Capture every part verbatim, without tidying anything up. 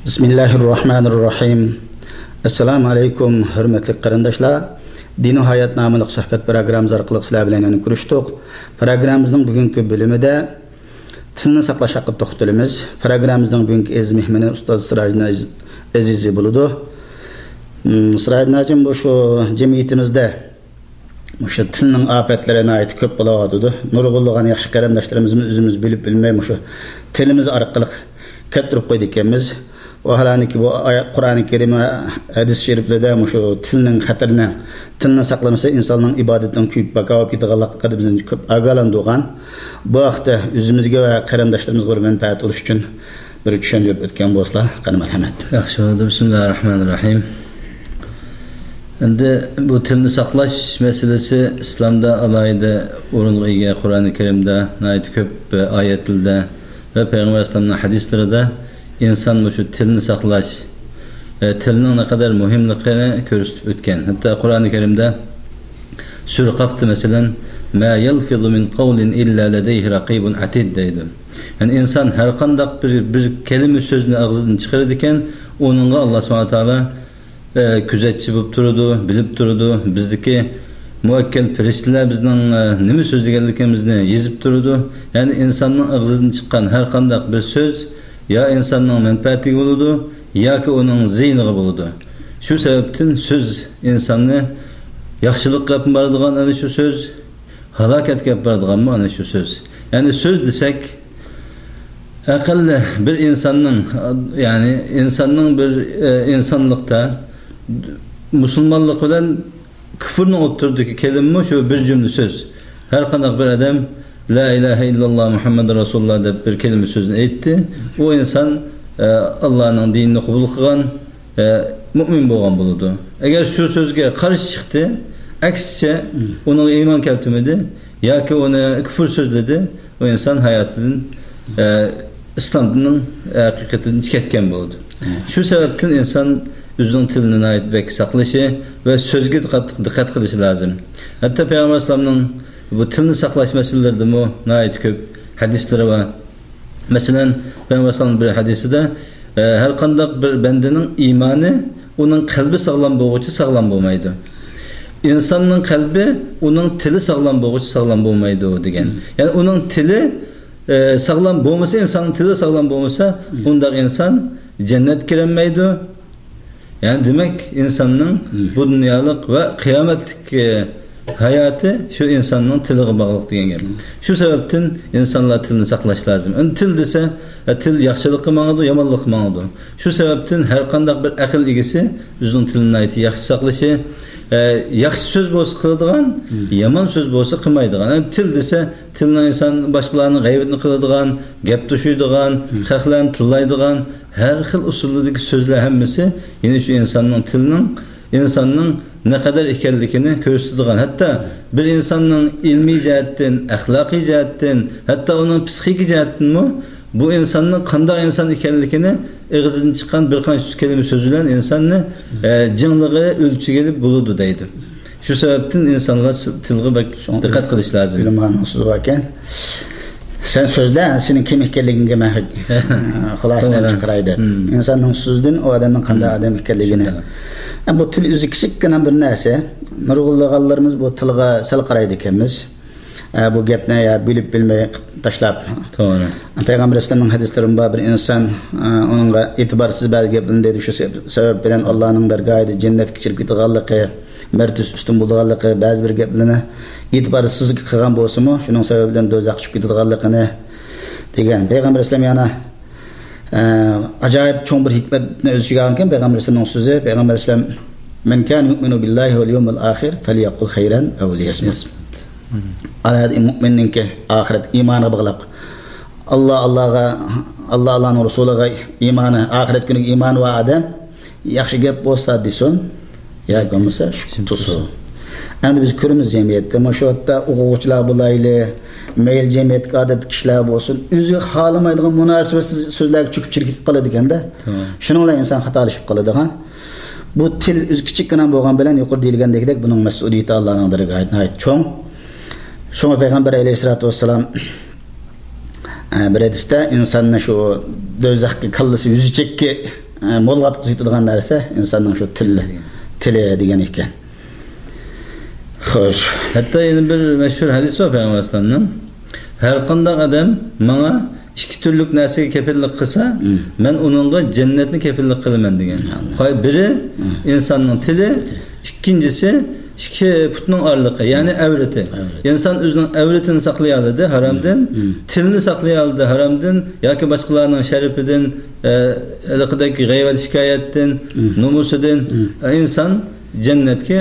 بىسمىللاھىررەھمانىررەھىم. ئەسسالامۇ ئەلەيكۇم، ھۆرمەتلىك قېرىنداشلار. دىنىي ھايات ناملىق سۆھبەت پروگراممىمىز ئارقىلىق سىلەر بىلەن يەنە كۆرۈشتۇق. پروگراممىمىزنىڭ بۈگۈنكى بۆلۈمىدە تىلنى ساقلاش ھەققىدە توختىلىمىز. پروگراممىمىزنىڭ بۈگۈنكى ئەزىز مېھمىنى ئۇستاز سىراجىدىن ئەزىز-، ئەزىزى بولىدۇ. مم، سىراجىدىن ھاجىم، بۇ شۇ جەمئىيىتىمىزدە مۇشۇ تىلنىڭ ئاپەتلىرى ناھايىتى كۆپ بولۇۋاتىدۇ. نۇرغۇنلىغان ياخشى قېرىنداشلىرىمىزمۇ ئۆزىمىز بىلىپ بىلمەي مۇشۇ تىلىمىز ئارقىلىق كەلتۈرۈپ قويىدىكەنمىز. ۋاھالەنكى، بۇ ئايەت، قۇرئانى كەرىم ۋە ھەدىس شېرىپلەردە مۇشۇ تىلنىڭ خەتىرىنى، تىلنى ساقلىمىسا ئىنساننىڭ ئىبادىتىنىڭ كۆيۈپ، باكا بولۇپ كېتىدىغانلىقى ھەققىدە بىزنى كۆپ ئاگاھلاندۇرغان. بۇ ھەقتە ئۆزىمىزگە ۋە قېرىنداشلىرىمىزغا بىر مەنپەئەت بولۇش ئۈچۈن بىر چۈشەندۈرۈپ ئۆتكەن بولسىلا، قېنى، مەرھەمەت. ياخشى بولدى. بىسمىللاھىررەھمانىررەھىم. ئەمدى بۇ تىلنى ساقلاش مەسىلىسى ئىسلامدا ئالاھىدە ئورۇنغا ئىگە. قۇرئانى كەرىمدە ناھايىتى كۆپ ئايەتلەردە ۋە پەيغەمبەر ئەلەيھىسسالامنىڭ ھەدىسلىرىدە ئىنسان مۇشۇ تىلنى ساقلاش، ئە، تىلنىڭ نەقەدەر مۇھىملىقىنى كۆرسىتىپ ئۆتكەن. ھەتتا قۇرئانى كەرىمدە سۈرە قافتا، مەسىلەن، «ما يەلفىزۇ مىن قەۋلىن ئىللا لەدەيھى رەقىبۇن ئەتىد» دەيدۇ. يەنى ئىنسان ھەر قانداق بىر، بىر كەلىمە سۆزنى ئاغزىدىن چىقىرىدىكەن، ئۇنىڭغا ئاللا سۇبھانەھۇ ۋە تائالا ئە، كۆزەتچى بولۇپ تۇرىدۇ، بىلىپ تۇرىدۇ. بىزدىكى مۇئەككەل پەرىشتىلەر بىزنىڭ، ئە، نېمە سۆزلىگەنلىكىمىزنى يېزىپ تۇرىدۇ. يەنى ئىنساننىڭ ئاغزىدىن چىققان ھەر قانداق بىر سۆز يا ئىنساننىڭ مەنپەئەتىگە بولىدۇ ياكى ئۇنىڭ زىيىنىغا بولىدۇ. شۇ سەۋەبتىن سۆز ئىنساننى ياخشىلىققا ئەپمۇ بارىدىغان ئەنە شۇ سۆز، ھالاكەتكە ئەپ بارىدىغانمۇ ئەنە شۇ سۆز. يەنى سۆز دېسەك، ئەقەللى بىر ئىنساننىڭ، يەنى ئىنساننىڭ بىر، ئە، ئىنسانلىقتا مۇسۇلمانلىق بىلەن كۇفرنىڭ ئوتتۇرىدىكى كەلىمىمۇ شۇ بىر جۈملە سۆز. ھەر قانداق بىر ئادەم «لا ئىلاھە ئىللاللا مۇھەممەدۇر رەسۇلۇللا» دەپ بىر كەلىمە سۆزنى ئېيتتى. ئۇ ئىنسان، ئە، ئاللانىڭ دىنىنى قوبۇل قىلغان، ئە، مۇئمىن بولغان بولىدۇ. ئەگەر شۇ سۆزگە قارشى چىقتى، ئەكسىچە، ئۇنىڭغا ئىمان كەلتۈرمىدى ياكى ئۇنى كۇفر سۆزلىدى، ئۇ ئىنسان ھاياتىدىن، ئە، ئىسلام دىنىنىڭ ھەقىقىتىدىن چىقىۋەتكەن بولىدۇ. شۇ سەۋەبتىن ئىنسان ئۆزىنىڭ تىلىنى ناھايىتى بەك ساقلىشى ۋە سۆزگە دىققەت، دىققەت قىلىشى لازىم. ھەتتا پەيغەمبەر ئەلەيھىسسالامنىڭ بۇ تىلنى ساقلاش مەسىلىلىرىدىمۇ ناھايىتى كۆپ ھەدىسلىرى بار. مەسىلەن، پەيغەمبەر ئەلەيھىسسالام بىر ھەدىسىدە، ئە، ھەر قانداق بىر بەندىنىڭ ئىمانى ئۇنىڭ قەلبى ساغلام بولغۇچە ساغلام بولمايدۇ. ئىنساننىڭ قەلبى ئۇنىڭ تىلى ساغلام بولغۇچە ساغلام بولمايدۇ دېگەن. يەنى ئۇنىڭ تىلى، ئە، ساغلام بولمىسا، ئىنساننىڭ تىلى ساغلام بولمىسا، ئۇنداق ئىنسان جەننەتكە كىرەلمەيدۇ. يەنى دېمەك، ئىنساننىڭ بۇ دۇنيالىق ۋە قىيامەتلىك، ئە، ھاياتى شۇ ئىنساننىڭ تىلىغا باغلىق دېگەن گەپ. شۇ سەۋەبتىن ئىنسانلار تىلىنى ساقلاش لازىم. ئەمدى تىل دېسە، ئە، تىل ياخشىلىققا ماڭىدۇ، يامانلىققا ماڭىدۇ. شۇ سەۋەبتىن ھەر قانداق بىر ئەقىل ئىگىسى ئۆزىنىڭ تىلىنى ناھايىتى ياخشى ساقلىشى، ئە، ياخشى سۆز بولسا قىلىدىغان، يامان سۆز بولسا قىلمايدىغان. ئەمدى تىل دېسە، تىلنىڭ ئىنسان باشقىلارنىڭ غەيۋىتىنى قىلىدىغان، گەپ توشۇيدىغان، خەقلەرنى تىللايدىغان ھەر خىل ئۇسۇلدىكى سۆزلەر ھەممىسى يەنە شۇ ئىنساننىڭ تىلىنىڭ، ئىنساننىڭ نەقەدەر ئىكەنلىكىنى كۆرسىتىدىغان، ھەتتا بىر ئىنساننىڭ ئىلمىي جەھەتتىن، ئەخلاقىي جەھەتتىن، ھەتتا ئۇنىڭ پسىخىكا جەھەتتىنمۇ بۇ ئىنساننىڭ قانداق ئىنسان ئىكەنلىكىنى ئېغىزىدىن چىققان بىر قانچە كەلىمە سۆز بىلەن ئىنساننى، ئە، جىڭلىقى ئۆلچىگىلى بولىدۇ دەيدۇ. شۇ سەۋەبتىن ئىنسانلار س-، تىلغا بەك دىققەت قىلىش لازىم. ئۆلىمانىڭ سۆزى باركەن. سەن سۆزلە، سېنىڭ كىم ئىكەنلىكىڭگە مەن خۇلاسىنى چىقىراي دەپ. ئىنساننىڭ سۆزىدىن ئۇ ئادەمنىڭ قانداق ئادەم ئىكەنلىكىنى. ئە، بۇ تىل ئۆزى كىچىككىنە بىر نەرسە. نۇرغۇنلىغانلىرىمىز بۇ تىلغا سەل قارايدىكەنمىز. ئە، بۇ گەپنى يا بىلىپ بىلمەي تاشلاپ. توغرا. پەيغەمبەر ئەلەيھىسسالامنىڭ ھەدىسلىرىمۇ بار، بىر ئىنسان، ئە، ئۇنىڭغا ئېتىبارسىز بەزى گەپلەرنى دەيدۇ، شۇ سەۋەب، سەۋەب بىلەن ئاللانىڭ دەرگاھىدا جەننەتكە كىرىپ كېتىدىغانلىقى، مەرتىۋىسى ئۈستۈن بولىدىغانلىقى، بەزى بىر گەپلىرىنى ئېتىبارسىزلىق قىلغان بولسىمۇ، شۇنىڭ سەۋەبى بىلەن دوزاخقا چۈشۈپ كېتىدىغانلىقىنى دېگەن. پەيغەمبەر ئەلەيھىسسالام يەنە، ئە، ئاجايىپ چوڭ بىر ھېكمەتنى ئۆز ئىچىگە ئالغانكەن پەيغەمبەر ئەلەيھىسسالامنىڭ سۆزى. پەيغەمبەر ئەلەيھىسسالام، «مەن كانە يۇئمىنۇ بىللاھى ۋەل يەۋمىل ئاخىر فەليەقۇل خەيرەن ئەۋ لىيەسمۇت.» ئالاھىدە مۇئمىننىڭكى ئاخىرەت ئىمانىغا باغلاپ، ئاللا، ئاللاغا، ئاللا، ئاللانىڭ رەسۇلىغا ئىمانى، ئاخىرەت كۈنىگە ئىمانى بار ئادەم ياخشى گەپ بولسا دېسۇن، ياكى بولمىسا سۈكۈت تۇتسۇن. ئەمدى بىز كۆرىمىز جەمئىيەتتە، مۇشۇ ھەتتا ئوقۇغۇچىلار بولايلى، مەيلى جەمئىيەتتىكى ئادەتتىكى كىشىلەر بولسۇن، ئۆزى خالىمايدىغان مۇناسىۋەتسىز سۆزلەرگە چۆكۈپ چىرىپ كېتىپ قالىدىكەن-دە. شۇنىڭ بىلەن ئىنسان خاتالىشىپ قالىدىغان. بۇ تىل ئۆزى كىچىككىنە بولغان بىلەن يۇقىرىدا دېيىلگەندەكدەك بۇنىڭ مەسئۇلىيىتى ئاللانىڭ دەرگاھىدا ناھايىتى چوڭ. شۇڭا پەيغەمبەر ئەلەيھىسسالاتۇ ۋەسسالام، ئە، بىر ھەدىستە ئىنساننى شۇ دوزاخقا كاللىسى يۈزى ئە، مولغاتقۇزۇۋېتىدىغان نەرسە ئىنساننىڭ شۇ تىلى، تىلى دېگەن ئىكەن. خوش. ھەتتا يەنە بىر مەشھۇر ھەدىس بار پەيغەمبەر ئەلەيھىسسالامنىڭ، «ھەرقانداق ئادەم ماڭا ئىككى تۈرلۈك نەرسىگە كەپىللىك قىلسا، مم. مەن ئۇنىڭغا جەننەتنى كەپىللىك قىلىمەن» دېگەن. يا ئاللا. قاي-، بىرى مم. ئىنساننىڭ تىلى، تىلى. ئىككىنچىسى، ئىككى پۇتنىڭ ئارىلىقى، يەنى ئەۋرىتى. ئەۋرىتى. ئىنسان ئۆزىنىڭ ئەۋرىتىنى ساقلىيالىدى ھارامدىن، مم. تىلىنى ساقلىيالىدى ھارامدىن ياكى باشقىلارنىڭ شەرىپىدىن، ئە، ھېلىقىدەك غەيۋەت شىكايەتتىن، مم. نومۇسىدىن. مم. ئە، ئىنسان جەننەتكە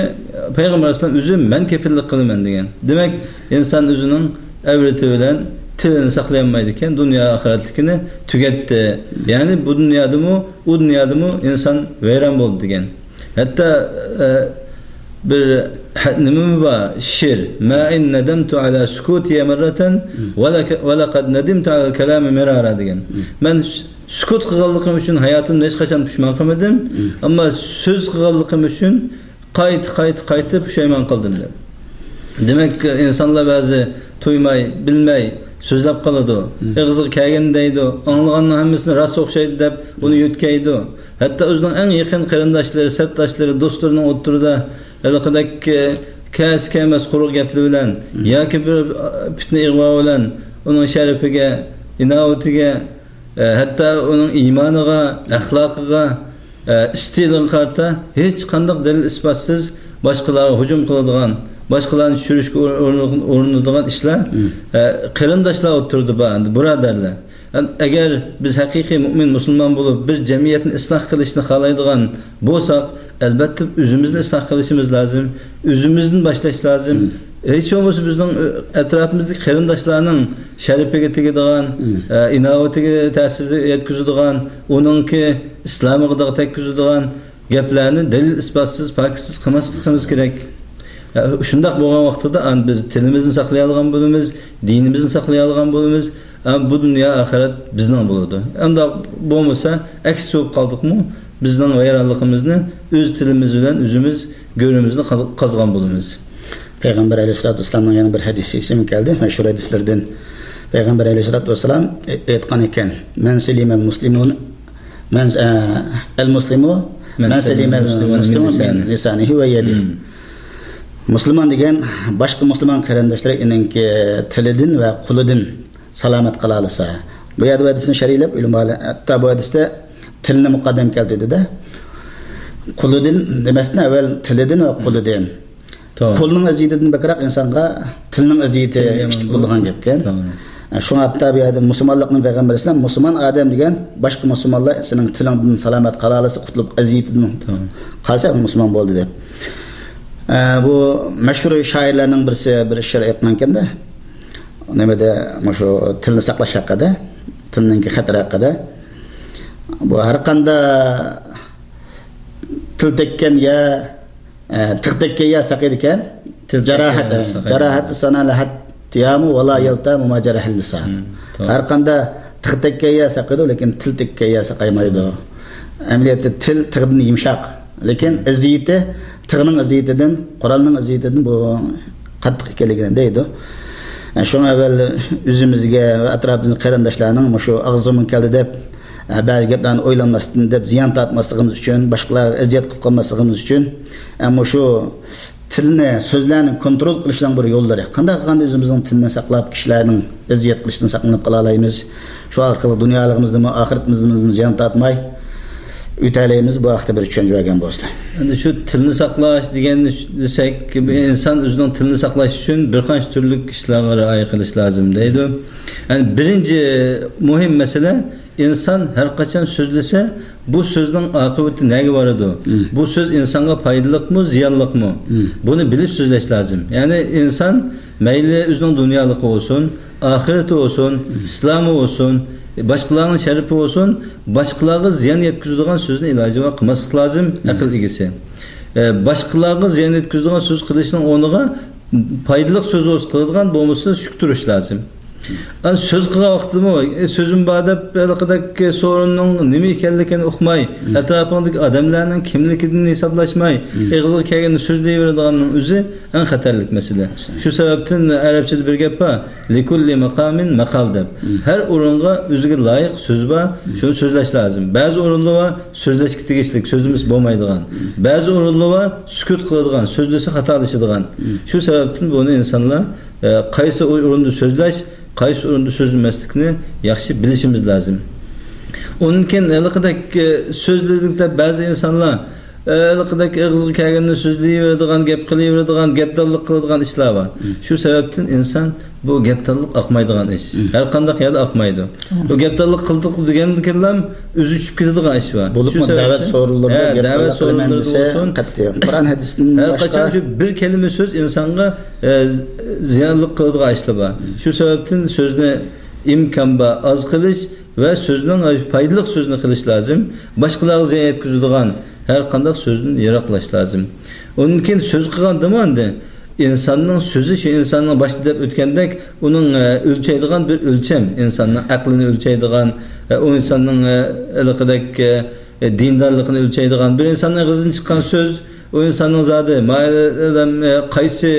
پەيغەمبەر ئەلەيھىسسالام ئۆزى مەن كېپىللىك قىلىمەن دېگەن. دېمەك، ئىنسان ئۆزىنىڭ ئەۋرىتى بىلەن تىلىنى ساقلىيالمايدىكەن، دۇنيا ئاخىرەتلىكىنى تۈگەتتى. يەنى بۇ دۇنيادىمۇ، ئۇ دۇنيادىمۇ ئىنسان ۋەيران بولدى دېگەن. ھەتتا، ئە، بىر ھە-، نېمىمۇ بار؟ شېئىر. «ما إن ندمت على سكوتي مرة، ولك-، ولقد ندمت على الكلام مرارا» دېگەن. مەن سۈكۈت قىلغانلىقىم ئۈچۈن ھاياتىمدا ھېچقاچان پۇشمان قىلمىدىم. مم. ئەمما سۆز قىلغانلىقىم ئۈچۈن قايتا، قايتا، قايتا پۇشايمان قىلدىم، دەپ. دېمەك، ئىنسانلار بەزى تۇيماي، بىلمەي سۆزلەپ قالىدۇ. مم. ئېغىزىغا كەلگەننى دەيدۇ، ئاڭلىغاننىڭ ھەممىسىنى راست ئوخشايدۇ دەپ، ئۇنى يۆتكەيدۇ. ھەتتا ئۆزىنىڭ ئەڭ يېقىن قېرىنداشلىرى، سەپداشلىرى، دوستلىرىنىڭ ئوتتۇرىدا ھېلىقىدەك، ئە، كەلسە كەلمەس قۇرۇق گەپلىرى بىلەن مم. ياكى بىر، ئە، پىتنە ئىغۋا بىلەن ئۇنىڭ شەرىپىگە، ئىناۋىتىگە، ئە، ھەتتا ئۇنىڭ ئىمانىغا، ئەخلاقىغا، ئە، ئىستىلىغا قارىتا ھېچقانداق دەلىل-ئىسپاتسىز باشقىلارغا ھۇجۇم قىلىدىغان، باشقىلارنى چۈشۈرۈشكە ئۇر-، ئۇر-، ئۇرۇنىدىغان ئىشلار، مم. ئە، قېرىنداشلار ئوتتۇرىدا بار، ئەمدى بۇرادەرلەر. ئەگەر بىز ھەقىقىي مۇئمىن مۇسۇلمان بولۇپ، بىر جەمئىيەتنى ئىسلاھ قىلىشنى خالايدىغان بولساق، ئەلبەتتە ئۆزىمىزنى ئىسلاھ قىلىشىمىز لازىم، ئۆزىمىزدىن باشلاش لازىم. مم. ھېچ بولمىسا بىزنىڭ، ئۆ-، ئەتراپىمىزدىكى قېرىنداشلارنىڭ شەرىپىگە تېگىدىغان، مم. ئە، ئىناۋىتىگە تەسىر يەتكۈزىدىغان، ئۇنىڭكى ئىسلامىغا داغ تەگكۈزىدىغان گەپلەرنى دەلىل-ئىسپاتسىز، پاكىتسىز قىلماسلىقىمىز كېرەك. ئە، شۇنداق بولغان ۋاقتىدا، ئەن-، بىز تىلىمىزنى ساقلىيالىغان بولىمىز، دىنىمىزنى ساقلىيالىغان بولىمىز. ئە، بۇ دۇنيا ئاخىرەت بىزنىڭ بولىدۇ. ئۇنداق بولمىسا، ئەكسىچە بولۇپ قالدۇقمۇ، بىزنىڭ ۋەيرانلىقىمىزنى ئۆز تىلىمىز بىلەن ئۆزىمىز گۆرۈمىزنى قاز-، قازغان بولىمىز. پەيغەمبەر ئەلەيھىسسالاتۇ ۋەسسالامنىڭ يەنە بىر ھەدىسى ئېسىمگە كەلدى، مەشھۇر ھەدىسلىرىدىن. پەيغەمبەر ئەلەيھىسسالاتۇ ۋەسسالام ئېيتقان ئىكەن، «مەن سەلىمەل مۇسلىمۇن، مەن، ئە، ئەل مۇسلىمۇ، مەن مەن سەلىمەل سەلىمەل مۇسلىمۇن مۇسلىمۇن مىن مىن لىسانىھى ۋە يەدىھى.» مم. مۇسۇلمان دېگەن باشقا مۇسۇلمان قېرىنداشلىرى ئېنىڭكى تىلىدىن ۋە قولىدىن سالامەت قىلالىسا. بۇ يەردە بۇ ھەدىسنى شەرھلەپ، ئۆلىمالار ھەتتا بۇ ھەدىستە تىلنى مۇقەددەم كەلتۈردى-دە. قولىدىن دېمەستىن ئەۋۋەل تىلىدىن ۋە قولىدىن. توغرا. قولنىڭ ئەزىيىتىدىن بەكرەك ئىنسانغا تىلنىڭ ئەزىيىتى تىل يامان كىچىك بولىدىغان گەپكەن. توغرا. شۇڭا ھەتتا بۇ يەردە مۇسۇلمانلىقنى پەيغەمبەر ئەلەيھىسسالام، مۇسۇلمان ئادەم دېگەن باشقا مۇسۇلمانلار سېنىڭ تىلىڭدىن سالامەت قالالىسا، قۇتۇلۇپ ئەزىيىتىدىن توغرا. قالسا مۇسۇلمان بولدى دەپ. ئە، بۇ مەشھۇر شائىرلارنىڭ بىرسى بىر شېئىر ئېيتقانكەن-دە. نېمىدە، مۇشۇ تىلنى ساقلاش ھەققىدە، تىلنىڭكى خەتىرى ھەققىدە. بۇ ھەر قانداق تىل تەگكەن يەر، ئە، تىغ تەگكەن يەر ساقىيدىكەن. تىل تەگكەن جاراھەت، يەر ساقىيدىكەن. جاراھەتتە سانالە ھەت يامۇ ۋالا يەلتەمۇ ما جەرەھەللىسان. مم، توغرا. ھەر قانداق تىغ تەگكەن يەر ساقىيدۇ، لېكىن تىل تەگكەن يەر ساقايمايدۇ. ئەمەلىيەتتە تىل تىغدىن يۇمشاق، لېكىن ئەزىيىتى، تىغنىڭ ئەزىيىتىدىن، قورالنىڭ ئەزىيىتىدىن بۇ قاتتىق ئىكەنلىكىنى دەيدۇ. شۇڭا ئەۋۋەل ئۆزىمىزگە ۋە ئەتراپىمىزدىكى قېرىنداشلارنىڭ مۇشۇ ئاغزىمغا كەلدى دەپ، بەزى گەپلەرنى ئويلانماستىن دەپ، زىيان تارتماسلىقىمىز ئۈچۈن، باشقىلارغا ئەزىيەت قىلىپ قالماسلىقىمىز ئۈچۈن، مۇشۇ تىلنى، سۆزلەرنى كونترول قىلىشنىڭ بىر يوللىرى. قانداق قىلغاندا ئۆزىمىزنىڭ تىلىنى ساقلاپ، كىشىلەرنىڭ ئەزىيەت قىلىشىدىن ساقلىنىپ قالالايمىز؟ شۇ ئارقىلىق دۇنيالىقىمىزنىمۇ، ئاخىرىتىمىزنىمۇ زىيان تارتماي ئۆتەلەيمىز. بۇ ھەقتە بىر چۈشەنچە بەرگەن بولسىلا. ئەمدى شۇ تىلنى ساقلاش دېگەننى دېسەك، بىر ئىنسان ئۆزىنىڭ تىلىنى ساقلاش ئۈچۈن بىر قانچە تۈرلۈك ئىشلارغا رىئايە قىلىش لازىم دەيدۇ. يەنى بىرىنچى مۇھىم مەسىلە، ئىنسان ھەر قاچان سۆزلىسە، بۇ سۆزنىڭ ئاقىۋىتى نەگە بارىدۇ؟ مم. بۇ سۆز ئىنسانغا پايدىلىقمۇ، زىيانلىقمۇ؟ مم. بۇنى بىلىپ سۆزلەش لازىم. يەنى ئىنسان مەيلى ئۆزىنىڭ دۇنيالىقى بولسۇن، ئاخىرىتى بولسۇن، مم. ئىسلامى بولسۇن، باشقىلارنىڭ شەرىپى بولسۇن، باشقىلارغا زىيان يەتكۈزىدىغان سۆزنى ئىلاجى بار قىلماسلىق لازىم، مم. ئەقىل ئىگىسى. ئە، باشقىلارغا زىيان يەتكۈزىدىغان سۆز قىلىشنىڭ ئورنىغا پايدىلىق سۆز بولسا قىلىدىغان، بولمىسا سۈكۈت تۇرۇش لازىم. ئەنە سۆز قىلغان ۋاقتىدىمۇ، ئە، سۆزۈم بار دەپ، ھېلىقىدەك سورۇننىڭ نېمە ئىكەنلىكىنى ئۇقماي، مم. ئەتراپىڭدىكى ئادەملەرنىڭ كىملىكىدىن ھېسابلاشماي، مم. ئېغىزغا كەلگەننى سۆزلەيۋېرىدىغاننىڭ ئۆزى ئەڭ خەتەرلىك مەسىلە. شۇ سەۋەبتىن ئەرەبچىدە بىر گەپ بار، لىكۇللى ماقامىن ماقال دەپ. مم. ھەر ئورۇنغا ئۆزىگە لايىق سۆز بار، مم. شۇنى سۆزلەش لازىم. بەزى ئورۇنلار بار، سۆزلەشكە تېگىشلىك، سۆزلىمىسە بولمايدىغان. مم. بەزى ئورۇنلار بار، سۈكۈت قىلىدىغان، سۆزلىسە خاتالىشىدىغان. مم. شۇ سەۋەبتىن بۇنى ئىنسانلار، ئە، قايسى ئورۇندا سۆزلەش، قايسى ئورۇندا سۆزلىمەسلىكنى ياخشى بىلىشىمىز لازىم. ئۇنىڭدىن كېيىن ھېلىقىدەك، ئە، سۆزلىدۇق دەپ بەزى ئىنسانلار، ئە، ھېلىقىدەك ئېغىزغا كەلگەننى سۆزلىيىۋېرىدىغان، گەپ قىلىۋېرىدىغان، گەپدانلىق قىلىدىغان ئىشلار بار. مم. شۇ سەۋەبتىن ئىنسان بۇ گەپدانلىق ئاقمايدىغان ئىش. مم. ھەر قانداق يەردە ئاقمايدۇ. مم. بۇ گەپدانلىق قىلدۇق دېگەندىن كېيىنلا ئۆزى چۈشۈپ كېتىدىغان ئىش بار. بولۇپمۇ شۇ سەۋەبتىن، دەۋەت سورۇنلىرىدا ھە، دەۋەت گەپدانلىق قىلىمەن سورۇنلىرىدا دېسە، بولسۇن. قەتئىي. قۇرئان ھەدىستىن ھەر باشقا قاچان شۇ بىر كەلىمە سۆز ئىنسانغا، ئە، زىيانلىق قىلىدىغان ئىشلار بار. مم. شۇ سەۋەبتىن سۆزنى ئىمكان بار ئاز قىلىش ۋە سۆزنىڭ پايدىلىق سۆزنى قىلىش لازىم. باشقىلارغا زىيان يەتكۈزىدىغان ھەر قانداق سۆزدىن يىراقلاش لازىم. ئۇنىڭدىن كېيىن سۆز قىلغاندىمۇ ئەمدى ئىنساننىڭ سۆزى شۇ ئىنساننىڭ باشتا دەپ ئۆتكەندەك ئۇنىڭ، ئە، ئۆلچەيدىغان بىر ئۆلچەم، ئىنساننىڭ ئەقلىنى ئۆلچەيدىغان، ئە، ئۇ ئىنساننىڭ، ئە، ھېلىقىدەك، ئە، دىندارلىقىنى ئۆلچەيدىغان، بىر ئىنساننىڭ ئېغىزىدىن چىققان سۆز، ئۇ ئىنساننىڭ زادى، ما-، ئادەم، ئە، قايسى،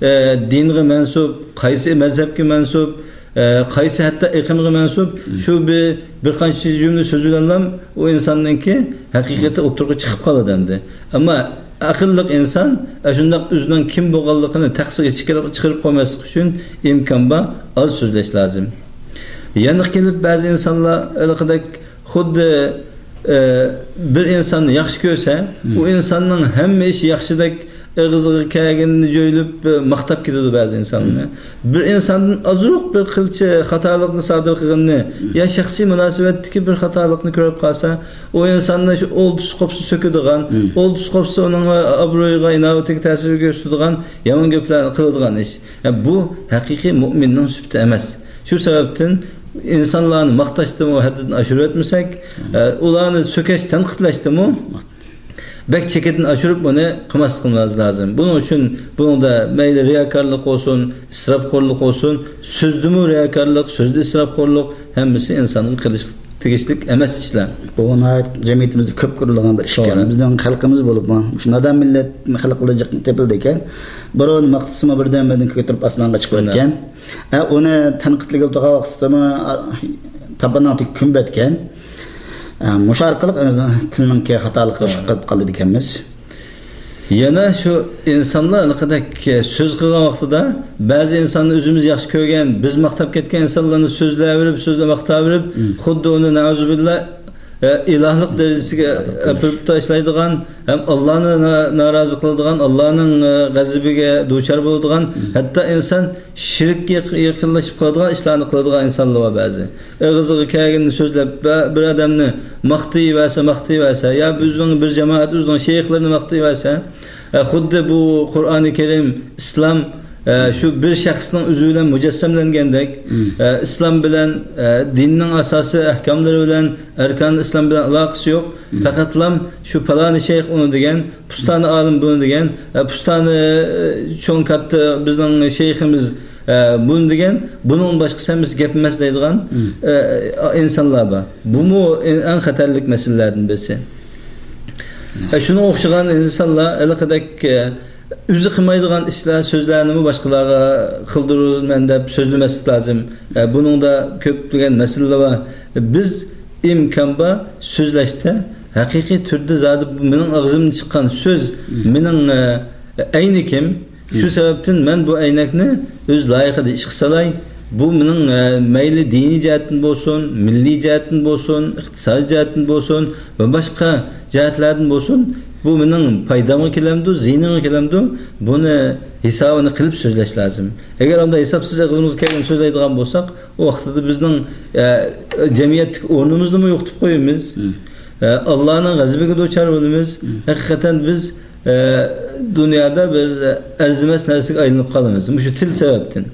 ئە، دىنغا مەنسۇپ، قايسى مەزھەپكە مەنسۇپ، ئە، قايسى ھەتتا ئېقىمغا مەنسۇپ، مم. شۇ بىر، بىر قانچە جۈملە سۆز بىلەنلا ئۇ ئىنساننىڭكى ھەقىقىتى ئوتتۇرىغا چىقىپ قالىدۇ ئەمدى. ئەمما ئەقىللىق ئىنسان ئاشۇنداق ئۆزىنىڭ كىم بولغانلىقىنى تەخسىگە چىقىرىپ، چىقىرىپ قويماسلىق ئۈچۈن ئىمكان بار ئاز سۆزلەش لازىم. يەنە كېلىپ بەزى ئىنسانلار ھېلىقىدەك خۇددى، ئە، بىر ئىنساننى ياخشى كۆرسە، مم. ئۇ ئىنساننىڭ ھەممە ئىشى ياخشىدەك ئېغىزىغا كەلگىنىنى جۆيلۈپ، ئە، ماختاپ كېتىدۇ بەزى ئىنسانلار. مم. بىر ئىنساندىن ئازراق بىر قىلچە خاتالىقنى سادىر قىلغىنىنى، مم. يا شەخسىي مۇناسىۋەتتىكى بىر خاتالىقنى كۆرۈپ قالسا، ئۇ ئىنساننى شۇ ئولتۇسى قوپسا سۆكىدىغان، مم. ئولتۇسى قوپسا ئۇنىڭ ئابرۇيىغا، ئىناۋىتىگە تەسىر كۆرسىتىدىغان يامان گەپلەرنى قىلىدىغان ئىش. يا بۇ ھەقىقىي مۇئمىننىڭ سۈپىتى ئەمەس. شۇ سەۋەبتىن ئىنسانلارنى ماختاشنىمۇ ھەددىدىن ئاشۇرۇۋەتمىسەك، مم. ئە، ئۇلارنى سۆكەش، تەنقىدلەشتىمۇ بەك چېكىدىن ئاشۇرۇپ ئۇنى قىلماسلىقىمىز لازىم. بۇنىڭ ئۈچۈن بۇنىڭدا مەيلى رىياكارلىق بولسۇن، ئىسراپخورلۇق بولسۇن، سۆزدىمۇ رىياكارلىق، سۆزدە ئىسراپخورلۇق، ھەممىسى ئىنسانغا قىلىشقا تېگىشلىك ئەمەس ئىشلار. بۇ ناھايىتى جەمئىيىتىمىزدە كۆپ كۆرۈلىدىغان بىر ئىشكەن. توغرا. بىزنىڭ خەلقىمىز بولۇپمۇ، مۇشۇ نادان مىللەت خەلقىدە جىق تېپىلىدىكەن. بىرىنى ماختىسىمۇ بىردەمبىردىن كۆتۈرۈپ ئاسمانغا چىقىۋەتكەن. ئە، ئۇنى تەنقىدلىگىلى تۇرغان ۋاقتىدىمۇ، ئا، تاپىنىڭ تېگى كۈمبەتكەن. ئە، مۇشۇ ئارقىلىق ئۆزىنىڭ تىلنىڭكى خاتالىقىغا شۈبھە قىلىپ قالىدىكەنمىز. يەنە شۇ ئىنسانلار ھېلىقىدەك سۆز قىلغان ۋاقتىدا بەزى ئىنساننى ئۆزىمىز ياخشى كۆرگەن، بىز ماختاپ كەتكەن ئىنسانلارنى سۆزلەۋېرىپ، سۆزلەپ ماختاۋېرىپ، مم. خۇددى ئۇنى نەئۇزۇبىللا، ئە، ئىلاھلىق دەرىجىسىگە ئەپىرىپ تاشلايدىغان، ھەم ئاللانى نا-، نارازى قىلىدىغان، ئاللانىڭ، ئە، غەزىپىگە دۇچار بولىدىغان، مم. ھەتتا ئىنسان شىرككە يېق-، يېقىنلىشىپ قالىدىغان ئىشلارنى قىلىدىغان ئىنسانلار بار بەزى. ئېغىزىغا كەلگىنىنى سۆزلەپ، بە-، بىر ئادەمنى ماختىيىۋەرسە، ماختىيىۋەرسە، يا بىزنىڭ بىر جامائەت ئۆزىنىڭ شەيخلىرىنى ماختىيىۋەرسە، ئە، خۇددى بۇ قۇرئانى كەرىم، ئىسلام، ئە، شۇ بىر شەخسنىڭ ئۆزى بىلەن مۇجەسسەملەنگەندەك، مم. ئە، ئىسلام بىلەن، ئە، دىننىڭ ئاساسى، ئەھكاملىرى بىلەن، ئەركانى ئىسلام بىلەن ئالاقىسى يوق. مم. پەقەتلام شۇ پالانى شەيخ ئۇنى دېگەن، پۇستانى ئالىم بۇنى دېگەن، ئە، پۇستانى، ئە، چوڭ كاتتا بىزنىڭ شەيخىمىز، ئە، بۇنى دېگەن، بۇنىڭدىن باشقىسى ھەممىسى گەپ ئەمەس دەيدىغان، مم. ئە، ئىنسانلار بار. بۇمۇ ئەڭ خەتەرلىك مەسىلىلەردىن بىرسى. ئە، شۇنىڭغا ئوخشىغان ئىنسانلار ھېلىقىدەك، ئە، ئۆزى قىلمايدىغان ئىشلار، سۆزلەرنىمۇ باشقىلارغا قىلدۇرىمەن دەپ سۆزلىمەسلىك لازىم. ئە، بۇنىڭدا كۆپلىگەن مەسىلىلەر بار. بىز ئىمكان بار سۆزلەشتە ھەقىقىي تۈردە زادى بۇ مېنىڭ ئاغزىمدىن چىققان سۆز، مېنىڭ، ئە، ئەينىكىم. شۇ سەۋەبتىن مەن بۇ ئەينەكنى ئۆز لايىقىدا ئىشقا سالاي. بۇ مېنىڭ، ئە، مەيلى دىنىي جەھەتتىن بولسۇن، مىللىي جەھەتتىن بولسۇن، ئىقتىسادىي جەھەتتىن بولسۇن ۋە باشقا جەھەتلەردىن بولسۇن، بۇ مېنىڭ پايدامغا كېلەمدۇ، زىيىنىمغا كېلەمدۇ، بۇنى ھېسابىنى قىلىپ سۆزلەش لازىم. ئەگەر ئۇنداق ھېسابسىز ئېغىزىمىزغا كەلگەن سۆزلەيدىغان بولساق، ئۇ ۋاقتىدا بىزنىڭ، ئە، جەمئىيەتتىكى ئورنىمىزنىمۇ يوقىتىپ قويىمىز. مم. ئە، ئاللانىڭ غەزىپىگە دۇچار بولىمىز. مم. ھەقىقەتەن بىز، ئە، دۇنيادا بىر ئەرزىمەس نەرسىگە ئايلىنىپ قالىمىز. مۇشۇ تىل سەۋەبتىن.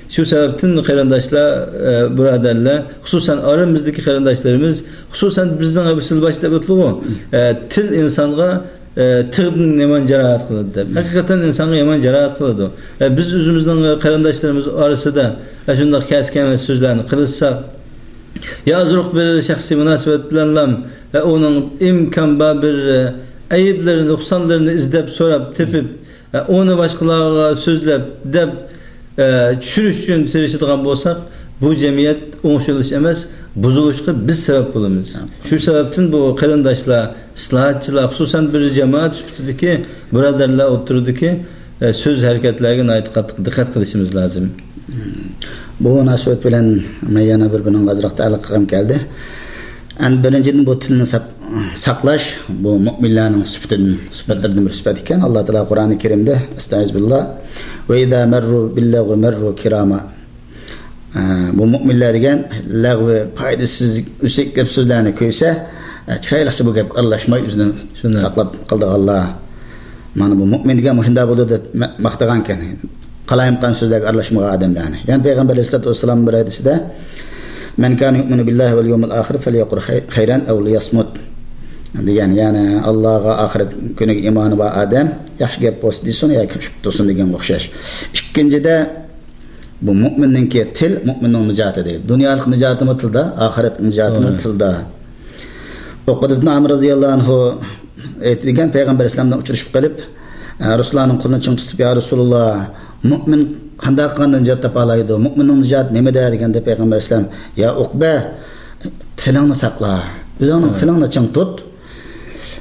شۇ سەۋەبتىن قېرىنداشلار، ئە، بۇرادەرلەر، خۇسۇسەن ئارىمىزدىكى قېرىنداشلىرىمىز، خۇسۇسەن بىزنىڭ ئەبىسىل باش دەپ ئۆتىدىغۇ، مم. ئە، تىل ئىنسانغا ئە، تىغدىن يامان جاراھەت قىلىدۇ دەپ. ھەقىقەتەن ئىنسانغا يامان جاراھەت قىلىدۇ. ئە، بىز ئۆزىمىزنىڭ قېرىنداشلىرىمىز ئارىسىدا ئە، شۇنداق كەس كەلمەس سۆزلەرنى قىلىشساق، يا ئازراق بىر شەخسىي مۇناسىۋەت بىلەنلا، ئە، ئۇنىڭ ئىمكان بار بىر، ئە، ئەيىبلىرى، نۇقسانلىرىنى ئىزدەپ، سوراپ، تېپىپ، ئە، ئۇنى باشقىلارغا سۆزلەپ، دەپ، ئە، چۈشۈرۈش ئۈچۈن تىرىشىدىغان بولساق، بۇ جەمئىيەت ئوڭشىلىش ئەمەس، بۇزۇلۇشقا بىز سەۋەب بولىمىز. شۇ سەۋەبتىن بۇ قېرىنداشلار، ئىسلاھاتچىلار، خۇسۇسەن بىر جامائەت سۈپىتىدىكى بۇرادەرلەر ئوتتۇرىدىكى، ئە، سۆز ھەرىكەتلەرگە ناھايىتى قاتتىق دىققەت قىلىشىمىز لازىم. بۇ مۇناسىۋەت بىلەن مەن يەنە بىر بۇنىڭغا ئازراق تەئەللۇق قىلغۇم كەلدى. ئەنە بىرىنچىدىن، بۇ تىلنى ساق-، ساقلاش، بۇ مۆمىنلەرنىڭ سۈپىتىدىن، سۈپەتلىرىدىن بىر سۈپەت ئىكەن. ئاللا تائالا قۇرئانى كەرىمدە، ئەستەئىزۇبىللا، «ۋە ئىزا مەررۇ بىللەغۋى مەررۇ كىراما.» ئە، بۇ مۆمىنلەر دېگەن لەغۋى، پايدىسىز، ئۆسەك گەپ سۆزلەرنى كۆرسە، ئە، چىرايلىقچە بۇ گەپكە ئارىلاشماي ئۆزىنى شۇنداق ساقلاپ قالىدىغانلار. مانا بۇ مۆمىن دېگەن مۇشۇنداق بولىدۇ دەپ مە-، ماختىغانكەن. قالايمىقان سۆزلەرگە ئارىلاشمىغان ئادەملەرنى. يەنە پەيغەمبەر ئەلەيھىسسالاتۇ ۋەسسالام بىر ھەدىسىدە، «مەن كانە يۇئمىنۇ بىللاھى ۋەل يەۋمىل ئاخىر فەليەقۇل خەي-، خەيرەن ئەۋ لىيەسمۇت» دېگەن، يەنى ئاللاغا، ئاخىرەت كۈنىگە ئىمانى بار ئادەم ياخشى گەپ بولسا دېسۇن ياكى چۈپ تۇرسۇن دېگەنگە ئوخشاش. ئىككىنچىدە، بۇ مۆمىننىڭكى تىل، مۆمىننىڭ نىجاتى دەيدۇ. دۇنيالىق نىجاتىمۇ تىلدا، ئاخىرەت نىجاتىمۇ توغرا. تىلدا. ئۇقبە ئىبن ئامىر رەزىياللاھۇ ئەنھۇ ئېيتىدىكەن، پەيغەمبەر ئەلەيھىسسالامنى ئۇچرىشىپ قېلىپ، ئە، رۇسۇللارنىڭ قولىنى چىڭ تۇتۇپ، «يا رۇسۇلاللا، مۆمىن قانداق قىلغاندا نىجات تاپالايدۇ؟ مۆمىننىڭ نىجاتى نېمىدە؟» دېگەندە پەيغەمبەر ئەلەيھىسسالام، «يا ئۇقبە، تىلىڭنى ساقلا، ئۆزۈڭنىڭ توغرا. تىلىڭنى چىڭ تۇت.»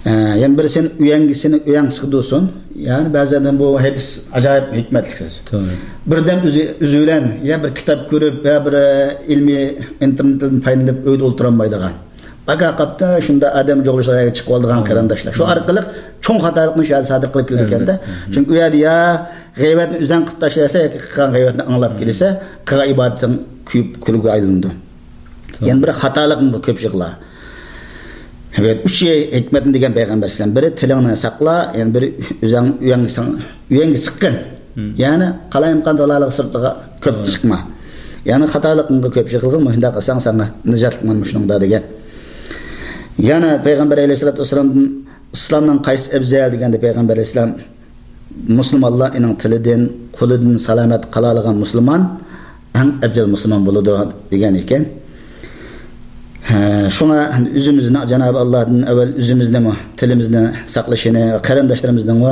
ئە، يەنە بىرى سېنى ئۆيەڭگە، سېنى ئۆيەڭ سىغدۇرسۇن. يەنى بەزىدە بۇ ھەدىس ئاجايىپ ھېكمەتلىك سۆز. توغرا. بىردەم ئۆزى، ئۆزى بىلەن يا بىر كىتاب كۆرۈپ، يا بىر، ئە، ئىلمىي ئىنتېرنېتتىن پايدىلىنىپ ئۆيدە ئولتۇرالمايدىغان. باكا قاپتا، شۇندا ئادەم جۇغلىشىدىغان يەرگە چىقىۋالىدىغان قېرىنداشلار. شۇ ئارقىلىق چوڭ خاتالىقنى شۇ يەردە سادىر قىلىپ كېلىدىكەن-دە. ئەلۋەتتە. چۈنكى ئۇ يەردە يا غەيۋەتنى ئۆزەڭ قىلىپ تاشلايسەن، ياكى قىلغان غەيۋەتنى ئاڭلاپ كېلىسە، قىلغان ئىبادىتىڭ كۆيۈپ كۈلگە ئايلىنىدۇ. توغرا. يەنە بىر خاتالىقنى بۇ كۆپ يىغلا. ئەلۋەتتە، ئۈچ ھېكمەتنى دېگەن پەيغەمبەر ئەلەيھىسسالام. بىرى تىلىڭنى ساقلا، يەنە بىرى ئۆزەڭ، ئۆيەڭگە ساڭ-، ئۆيەڭگە سىققىن. مم. يەنى قالايمىقان دالالىغا سىرتىغا كۆپ توغرا. چىقما. يەنى خاتالىقىڭغا كۆپ يىغىلغىن، مۇشۇنداق قىلساڭ ساڭا نىجاتلىق مانا مۇشۇنىڭدا دېگەن. يەنە پەيغەمبەر ئەلەيھىسسالاتۇ ۋەسسالامدىن ئىسلامنىڭ قايسى ئەۋزەل دېگەندە پەيغەمبەر ئەلەيھىسسالام، مۇسۇلمانلار ئېنىڭ تىلىدىن، قولىدىن سالامەت قالالىغان مۇسۇلمان ئەڭ ئەۋزەل مۇسۇلمان بولىدۇ دېگەن ئىكەن. ھە، شۇڭا ئۆزىمىزنى جانابى ئاللادىن ئەۋۋەل ئۆزىمىزنىمۇ، تىلىمىزنى ساقلىشىنى، قېرىنداشلىرىمىزنىڭمۇ،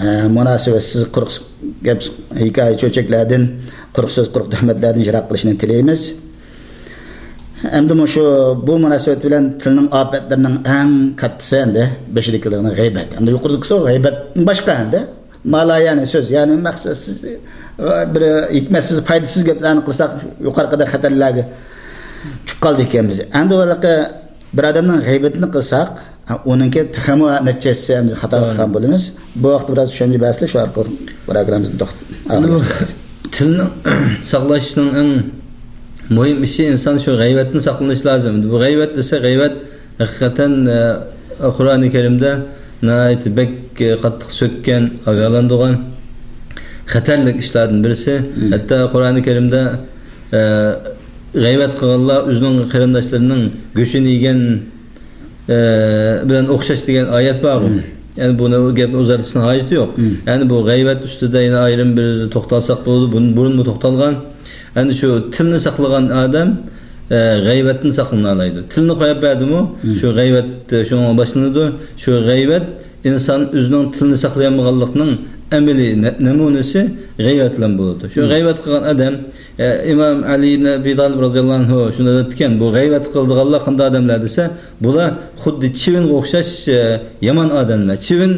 ھە، مۇناسىۋەتسىز قۇرۇق گەپ، ھېكايە چۆچەكلەردىن، قۇرۇق سۆز، قۇرۇق تۆھمەتلەردىن يىراق قىلىشىنى تىلەيمىز. ئەمدى مۇشۇ، بۇ مۇناسىۋەت بىلەن تىلنىڭ ئاپەتلىرىنىڭ ئەڭ كاتتىسى ئەمدى بېشىدىكىلىرىنىڭ غەيۋەت. ئەمدى يۇقىرىدىكىسى غەيۋەتتىن باشقا ئەمدى. مالايەنى سۆز، يەنى مەقسەتسىز، بىر ھېكمەتسىز، پايدىسىز گەپلەرنى قىلساق، يۇقىرىقىدەك خەتەرلەرگە چۈشۈپ قالىدىكەن بىز. ئەمدى ھېلىقى بىر ئادەمنىڭ غەيۋىتىنى قىلساق، ئۇنىڭكى تېخىمۇ نەچچە ھەسسە خاتا قىلغان بولىمىز. بۇ ھەقتە بىراز چۈشەنچە بەرسىلە، شۇ ئارقىلىق پروگراممىمىزنى توختىتىپ. تىلنى ساقلاشنىڭ ئەڭ مۇھىم ئىشى، ئىنسان شۇ غەيۋەتتىن ساقلىنىش لازىم. بۇ غەيۋەت دېسە، غەيۋەت ھەقىقەتەن، ئە، قۇرئانى كەرىمدە ناھايىتى بەك، ئە، قاتتىق سۆككەن، ئاگاھلاندۇرغان خەتەرلىك ئىشلاردىن بىرسى. مم. ھەتتا قۇرئانى كەرىمدە، ئە، غەيۋەت قىلغانلار ئۆزىنىڭ قېرىنداشلىرىنىڭ گۆشىنى يېگەن، ئە، بىلەن ئوخشاش دېگەن ئايەت بارغۇ. مم. يەنى بۇنى، گەپنى ئۇزارتىشنىڭ ھاجىتى يوق. مم. يەنى بۇ غەيۋەت ئۈستىدە يەنە ئايرىم بىر توختالساق بولىدۇ. بۇن-، بۇرۇنمۇ توختالغان. ئەمدى شۇ تىلنى ساقلىغان ئادەم، ئە، غەيۋەتتىن ساقلىنالايدۇ. تىلنى قويۇپ بەردىمۇ، مم، شۇ غەيۋەت، ئە، شۇنىڭ باشلىنىدۇ. شۇ غەيۋەت ئىنسان ئۆزىنىڭ تىلىنى ساقلىيالمىغانلىقنىڭ ئەمەلىي نە-، نەمۇنىسى غەيۋەت بىلەن بولىدۇ. شۇ، مم، غەيۋەت قىلغان ئادەم، ئە، ئىمام ئەلى ئىبن ئەبى تالىب رازىياللاھۇ ئەنھۇ شۇنداق دەپتىكەن، بۇ غەيۋەت قىلىدىغانلار قانداق ئادەملەر دېسە، بۇلار خۇددى چىۋىنغا ئوخشاش، ئە، يامان ئادەملەر. چىۋىن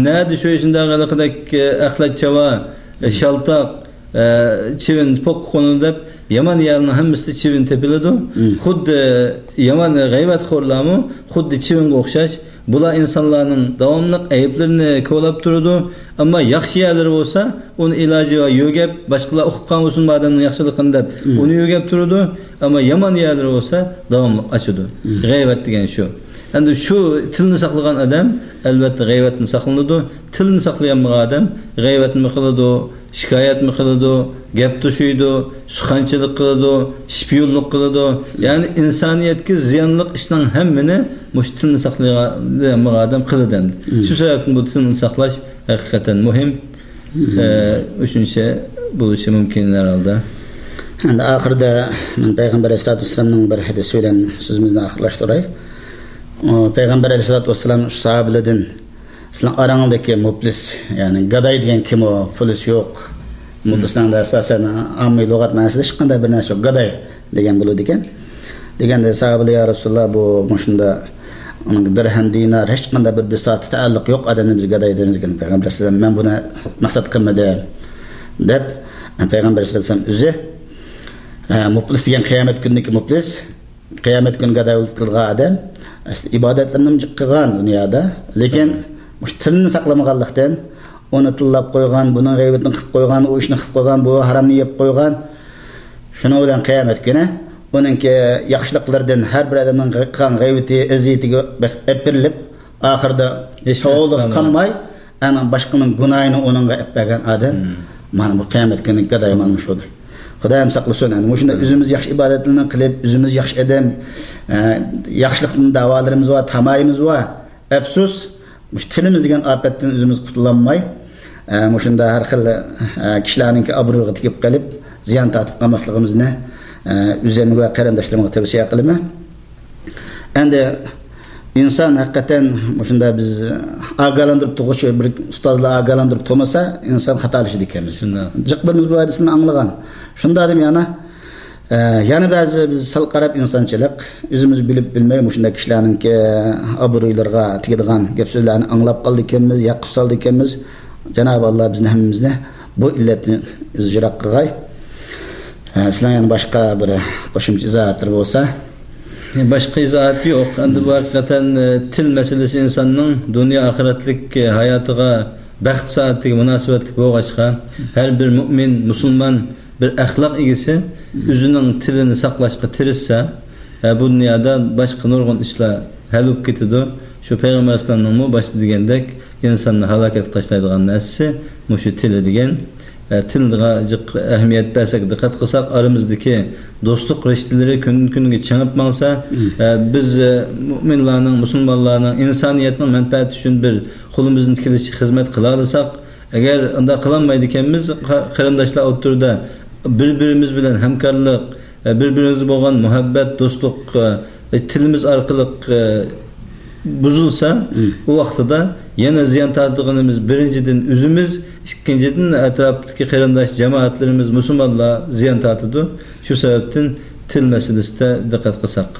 نەدە شۇ شۇنداق ھېلىقىدەك، ئە، ئەخلەت چاۋا، ئە، مم، شالتاق، ئە، چىۋىن پوققا قونىدۇ دەپ، يامان يەرنىڭ ھەممىسىدە چىۋىن تېپىلىدۇ. مم. خۇددى يامان غەيۋەتخورلارمۇ خۇددى چىۋىنغا ئوخشاش. بۇلار ئىنسانلارنىڭ داۋاملىق ئەيىبلىرىنى كولاپ تۇرىدۇ. ئەمما ياخشى يەرلىرى بولسا، ئۇنى ئىلاجى بار يۆگەپ، باشقىلار ئۇقۇپ قالمىسۇن بۇ ئادەمنىڭ ياخشىلىقىنى دەپ، مم، ئۇنى يۆگەپ تۇرىدۇ. ئەمما يامان يەرلىرى بولسا، داۋاملىق ئاچىدۇ. مم. غەيۋەت دېگەن شۇ. ئەمدى شۇ تىلنى ساقلىغان ئادەم، ئەلۋەتتە، غەيۋەتتىن ساقلىنىدۇ. تىلنى ساقلىيالمىغان ئادەم غەيۋەتمۇ قىلىدۇ، شىكايەتمۇ قىلىدۇ، گەپ توشۇيدۇ، سۇخەنچىلىك قىلىدۇ، شپىيونلۇق قىلىدۇ. يەنى ئىنسانىيەتكە زىيانلىق ئىشنىڭ ھەممىنى مۇشۇ تىلنى ساقلىيالمىغان ئادەم قىلىدۇ ئەمدى. شۇ سەۋەبتىن بۇ تىلنى ساقلاش ھەقىقەتەن مۇھىم. ئە، ئۈچىنچى بولۇشى مۇمكىن ھەرھالدا. ئەمدى ئاخىرىدا مەن پەيغەمبەر ئەلەيھىسسالاتۇ ۋەسسالامنىڭ بىر ھەدىسى بىلەن سۆزىمىزنى ئاخىرلاشتۇراي. ئۇ پەيغەمبەر ئەلەيھىسسالاتۇ ۋەسسالام شۇ ساھابىلىرىدىن، سىلەرنىڭ ئاراڭلاردىكى مۇپلىس، يەنى گاداي دېگەن كىم ئۇ؟ پۇلىسى يوق. مۇپلىسنىڭ ئەساسەن ئاممىۋى لۇغەت مەنىسىدە ھېچقانداق بىر نەرسە يوق، گاداي دېگەن بولىدىكەن. دېگەندە ساھابىلەر، يا رەسۇلاللا، بۇ مۇشۇندا ئۇنىڭ دىرھەم، دىنار، ھېچقانداق بىر بىساتى تەئەللۇق يوق ئادەمنى بىز گاداي دەيمىز ئىكەن، پەيغەمبەر ئەلەيھىسسالام، مەن بۇنى مەقسەت قىلمىدىم، دەپ، پەيغەمبەر ئەلەيھىسسالام ئۆزى، ئە، مۇپلىس دېگەن قىيامەت كۈنىدىكى مۇپلىس، قىيامەت كۈنى گاداي بولۇپ قېلىدىغان ئادەم، ئەسلى ئىبادەتلىرىنى جىق قىلغان دۇنيادا، لېكىن مۇشۇ تىلىنى ساقلىمىغانلىقتىن، ئۇنى تىللاپ قويغان، بۇنىڭ غەيۋىتىنى قىلىپ قويغان، ئۇ ئىشنى قىلىپ قويغان، بۇ ھارامنى يەپ قويغان. شۇنىڭ بىلەن قىيامەت كۈنى ئۇنىڭكى ياخشىلىقلىرىدىن ھەر بىر ئادەمنىڭ قىلغان غەيۋىتى، ئەزىيىتىگە بەك ئەپىرىلىپ، ئاخىرىدا ھېچ نەرسە ساۋابلىق قالمايدۇ. قالماي، ئەنە باشقىنىڭ گۇناھىنى ئۇنىڭغا ئەپ بەرگەن ئادەم، مم، مانا بۇ قىيامەت كۈنى گاداي مانا مۇشۇدۇر. خۇدايىم ساقلىسۇن، ئەنە مۇشۇنداق، مم، ئۆزىمىز ياخشى ئىبادەتلەرنى قىلىپ، ئۆزىمىز ياخشى ئادەم، ئە، ياخشىلىقتىن داۋالىرىمىز بار، تامايىمىز بار. ئەپسۇس، مۇشۇ تىلىمىز دېگەن ئاپەتتىن ئۆزىمىز قۇتۇلالماي، ئە، مۇشۇنداق ھەر خىل، ئە، كىشىلەرنىڭكى ئابرۇيىغا تېگىپ قېلىپ، زىيان تارتىپ قالماسلىقىمىزنى، ئە، ئۆزۈمگە ۋە قېرىنداشلىرىمغا تەۋسىيە قىلىمەن. ئەندى ئىنسان ھەقىقەتەن مۇشۇنداق بىز ئاگاھلاندۇرۇپ تۇرغۇچە بىر ئۇستازلار ئاگاھلاندۇرۇپ تۇرمىسا، ئىنسان خاتالىشىدىكەنمىز. شۇنداق. جىق بىرىمىز بۇ ھەدىسنى ئاڭلىغان. شۇنداق دېدىم يەنە، ئە، يەنە بەزى بىز سەل قاراپ ئىنسانچىلىق، ئۆزىمىز بىلىپ بىلمەي مۇشۇنداق كىشىلەرنىڭكى ئابرۇيلىرىغا تېگىدىغان گەپ سۆزلەرنى ئاڭلاپ قالىدىكەنمىز، يا قىلىپ سالىدىكەنمىز. جانابى ئاللا بىزنى ھەممىمىزنى بۇ ئىللەتتىن ئۆزى يىراق قىلغاي. ئە، سىلەر يەنە باشقا بىر قوشۇمچە ئىزاھاتلىرى بولسا؟ باشقا ئىزاھاتى يوق. ئەمدى بۇ ھەقىقەتەن، ئە، تىل مەسىلىسى ئىنساننىڭ دۇنيا ئاخىرەتلىك، ئە، ھاياتىغا، بەخت سائادىتىگە مۇناسىۋەتلىك بولغاچقا، ھەر بىر مۆمىن، مۇسۇلمان، بىر ئەخلاق ئىگىسى ئۆزىنىڭ تىلىنى ساقلاشقا تىرىشسا، ئە، بۇ دۇنيادا باشقا نۇرغۇن ئىشلار ھەل بولۇپ كېتىدۇ. شۇ پەيغەمبەر ئەلەيھىسسالامنىڭمۇ باشتا دېگەندەك، ئىنساننى ھالاكەتكە تاشلايدىغان نەرسىسى مۇشۇ تىلى دېگەن. ئە، تىلغا جىق ئەھمىيەت بەرسەك، دىققەت قىلساق، ئارىمىزدىكى دوستلۇق رىشتىلىرى كۈندىن-كۈنگە چىڭىپ ماڭسا، مم، ئە، بىز، ئە، مۆمىنلارنىڭ، مۇسۇلمانلارنىڭ ئىنسانىيەتنىڭ مەنپەئەتى ئۈچۈن بىر قولىمىزدىن كېلىشىچە خىزمەت قىلالىساق، ئەگەر ئۇنداق قىلالمايدىكەنمىز، قا-، قېرىنداشلار ئوتتۇرىدا بىر-بىرىمىز بىلەن ھەمكارلىق، ئە، بىر-بىرىمىزگە بولغان مۇھەببەت، دوستلۇق، ئە، تىلىمىز ئارقىلىق، ئە، بۇزۇلسا، مم، ئۇ ۋاقتىدا يەنە زىيان تارتىدىغىنىمىز بىرىنچىدىن ئۆزىمىز، ئىككىنچىدىن ئەتراپتىكى قېرىنداش جامائەتلىرىمىز، مۇسۇلمانلار زىيان تارتىدۇ. شۇ سەۋەبتىن تىل مەسىلىسىدە دىققەت قىلساق.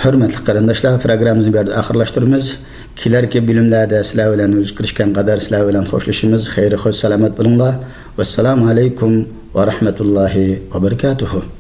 ھۆرمەتلىك قېرىنداشلار، پروگراممىمىزنى بۇ يەردە ئاخىرلاشتۇرىمىز. كېلەركى بۆلۈملەردە سىلەر بىلەن يۈز كۆرۈشكەن قەدەر سىلەر بىلەن خوشلىشىمىز. خەير خوش، سالامەت بولۇڭلار. ۋەسسالامۇ ئەلەيكۇم ۋە رەھمەتۇللاھى ۋە بەرىكاتۇھۇ.